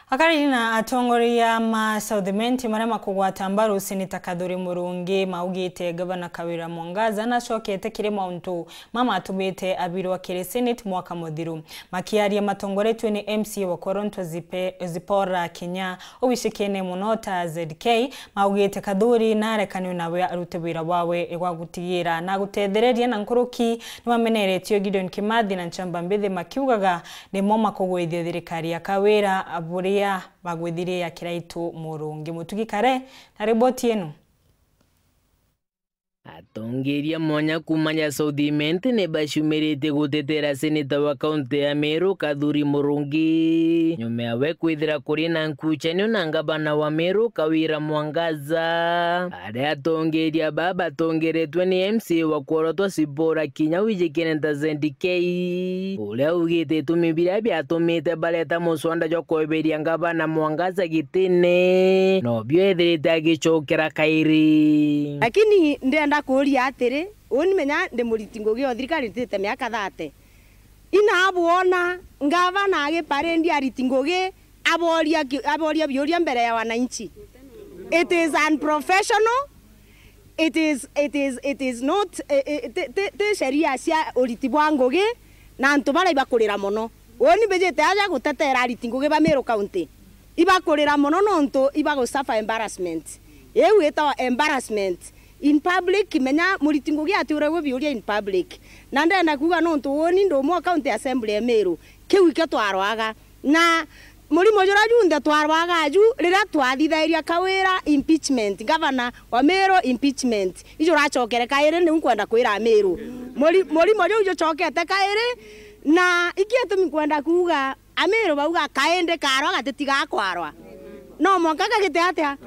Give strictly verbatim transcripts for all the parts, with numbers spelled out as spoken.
Akari na atongoria ma South Imenti maria makugwata mbaru Seneta Kathuri Murungi maugite Gavana Kawira Mwangaza nacokete kiri mauntu mamatumite abirwa kiri Senate mwaka muthiru. Makiaria matongoretue ni M C A wa Korontwe Zipe-, Zipporah Kinya, ubicikene muno ta Z K, maugite Kathuri narekanwe nawe arute wira wawe gwa gutigira na gutethereria na nkuruki. Nimameneretio Gideon Kimathi na Nchamba Mbithi makiugaga nimo makugwithia thirikari ya Kawira buria bagwithirie ya Kiraitu Murungi. Mutugi Kare na riboti ino. Atongeria mwanya kuuma ja South Imenti ni bacumiritie gutetera seneta wa kaunti ya Meru Kathuri Murungi, nyuma yawe kwithira kuri na nkucanio na ngavana wa Meru Kawira Mwangaza. Aria atongeria baa batongeretwe ni M C A wa Korontwe Zipporah Kinya wijikene ta Z K, uria augite itumi biria biatumite bareta muswanda jwa kweberia ngavana Mwangaza gitine, nobio ethirite agicokera kairi. Lakini ndenda kuuria atiri, uni menya ndi muriti ngugi o thirikari, nditite miaka thirty. Ina abwona ngavana agiparendi ariti ngugi, aboria ki-, aboria biuria mbere ya wananchi. It is unprofessional. It is, it is, it is not, eh, eh, ti, ti, ti sheria cia uriti bwa ngugi na antu baria ibakurira mono. Uni mbijite aja gutetera ariti ngugi ba Meru County. Ibakurira mono nontu ibagu suffer embarrassment. Iu itawa embarrassment in public, menya muriti ngugi atiuragwe biuria in public. Na ndenda kuuga nontu uni ndi umwe o County Assembly ya Meru, kiu ikio twarwaga. Na murimo juria junthe twarwaga ju, riria twathithairia Kawira impeachment, ngavana wa Meru impeachment, iju uracokere kairi, niu nkwenda kwira Ameru. Muri-, murimo juu jucokete kairi, na iki itumi nkwenda kuuga, Ameru bauga, "Kaindi karwa gatitigaa kwarwa." No mwanka gagite atia?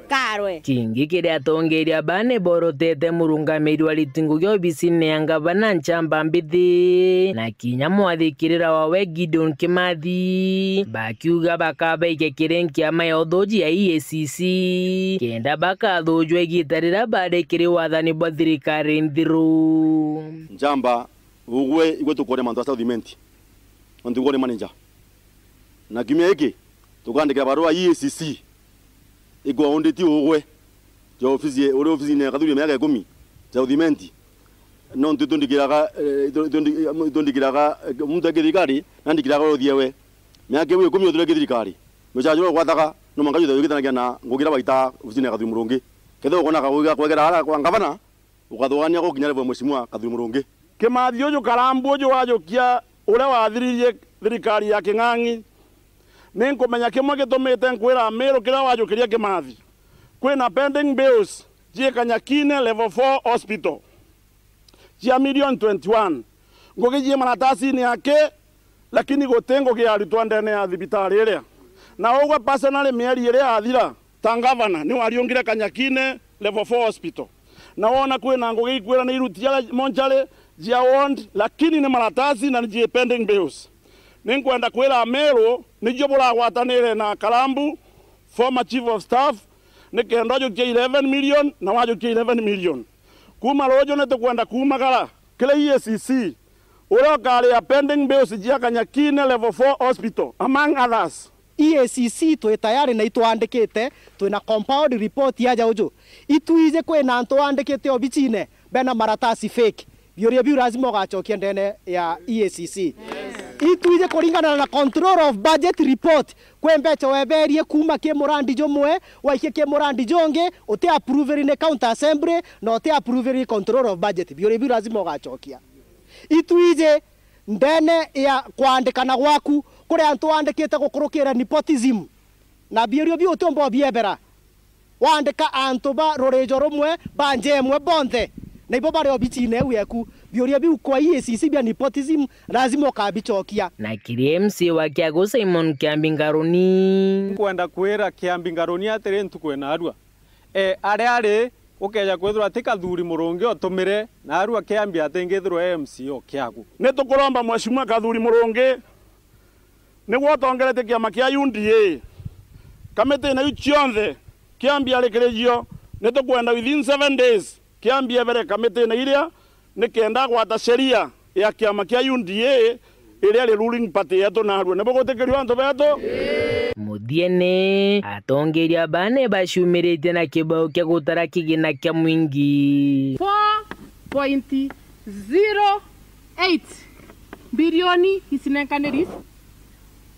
Karwe. Kingi kiria atongeria baa ni borotete murungamiri wa ariti ngugi obisine ya ngavana Nchamba Mbithi, na kinya mwathikirira wawe Gideon Kimathi, bakiuga bakabaikia kiri nkiama ya uthuji ya E A C C, kenda bakathujwa igita riria bari kiri wathani bwa thirikari nthiru. Nchamba, ugwe igwe tukuria mantu ja South Imenti. Nontu igwe uri manager. Na kiumia giki, tukaandikira barua E A C C, ikwaunditi ugwe, ja ofisi, uri ofisine ya Kathuri miaka ikumi, ja uthimenti. Nontu itundikiraga, eh, itu-, itundi-, itundikiraga, eh, muntu aki thirikari, nandikiraga uthiewe. Miaka iu ikumi uturi aki thirikari. Mucara juria ugwataga, no mwanka juthe wigitanagia na ngugi iria waita ofisine ya Kathuri Murungi. Kethira ukwona kagugi ga kwegera ara kwa ngavana, ukathugania gukinya level ya Mheshimiwa Kathuri Murungi. Kimathi uju karambu uju wajukia uria wathiririe thirikari ya King'ang'i, ninkumenya kimwe gitumite nkwira Amiru kiria wajukirie Kimathi. Kwina pending bills cia Kanyakine Level four Hospital cia million twenty-one. Ngugi cie maratasini yake, lakini guti ngugi ya arutwa ndene ya thibitari iria. Na ugwe personally, mieri iri yathira, ta ngavana, ni wariungire Kanyakine Level four Hospital. Na wona kwina ngugi ikwira ni iruti cia mortuary, cia ward, lakini ni maratasi na ni cie pending bills. Ni nkwenda kwira Amiru, nicio buragwatanire na Karambu, former chief of staff, ni kenda ujukia eleven million na wajukia eleven million. Kuma ruuju ni tukwenda kumagara kiri E A C C, uria ukaria pending bills cia Kanyakine Level four Hospital, among others. E A C C twi tayari na itwandikite, twina compound report ya ja uju. Itwiji kwina antu wandikite obicine bena maratasi fake. Biuria biu lazima ugacokia ndene ya E A C C. Itwiji kuringana na control of budget report, kwi mbeca weberie kuma ki murandi jumwe, waikie ki murandi jungi, uti approve ni county assembly, na uti approve ni control of budget. Biuria biu lazima ugacokia. Itwiji ndene ya kwandikana gwaku, kuri antu wandikite gukurukira nepotism. Na biuria biu utiumba ubiebera. Wandika antu ba rurijo rumwe, ba nja imwe bonthe, na ibo bari obicine iu yeku. Biuria biu kwa E A C C bia nepotism, lazima ukabicokia. Na kiri M C A wa Kiagu Simon Kiambi Ngaruni. Nkwenda kwira Kiambi Ngaruni atiri ntuku ina arua. E, aria ari, ukeja kwithirwa ti Kathuri Murungi otumire, na arua Kiambi atingithirwa e M C A o Kiagu. Ni tukuromba Mheshimiwa Kathuri Murungi, nigwe utongeretie kiama kia U D A. Kamitine iu cionthe, Kiambi ari kiri cio, ni tukwenda within seven days, Kiambi ebere kamitine iria, ni kenda agwata sheria ya kiama kia U D A, iria ri ruling party yetu narua. Ni bugutikiria antu betu? Muthiene, atongeria bane baciumiritie na kibao kia gutara kigina kia mwingi. Four point zero eight bilioni icinenkaniri.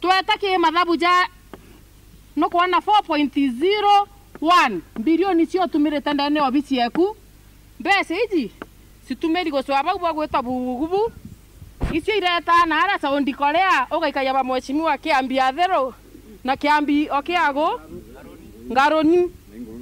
Tweta ki mathabu ja, nukwona, four point zero one bilioni cio utumirite ndene ya obisi yeku. Mbeca iji citumiri gucwa bau bagwita bugubu, icio iretaa na ara Saudi Korea, ugaikagia ba mheshimiwa kiambi atheru na kiambi o kiagu ngaruni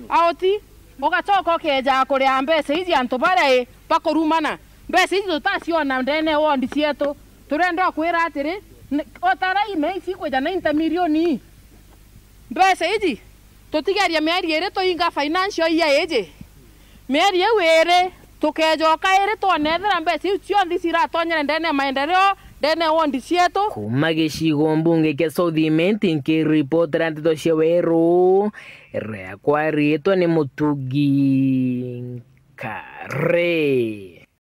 auti, ugacoka ukeja kuria mbeca iji antu baria i bakurumana. Mbeca iji tutaciona ndene ya ward cietu. Turenda kwira atiri, n-, otara ime ici kwija ninety milioni. Mbeca iji, tutigeria mieri iri tuinga financial year iji. Mieri iu iri, tukejoka iri twone ethira mbeca iu cionthe ciratonyere ndene ya maendeleo, ndene ya ward cietu. Kuma gicigo mbunge kia South Imenti, nkiripotera nteto cia Weru, riakwa riitwa ni Mutugi Nkare.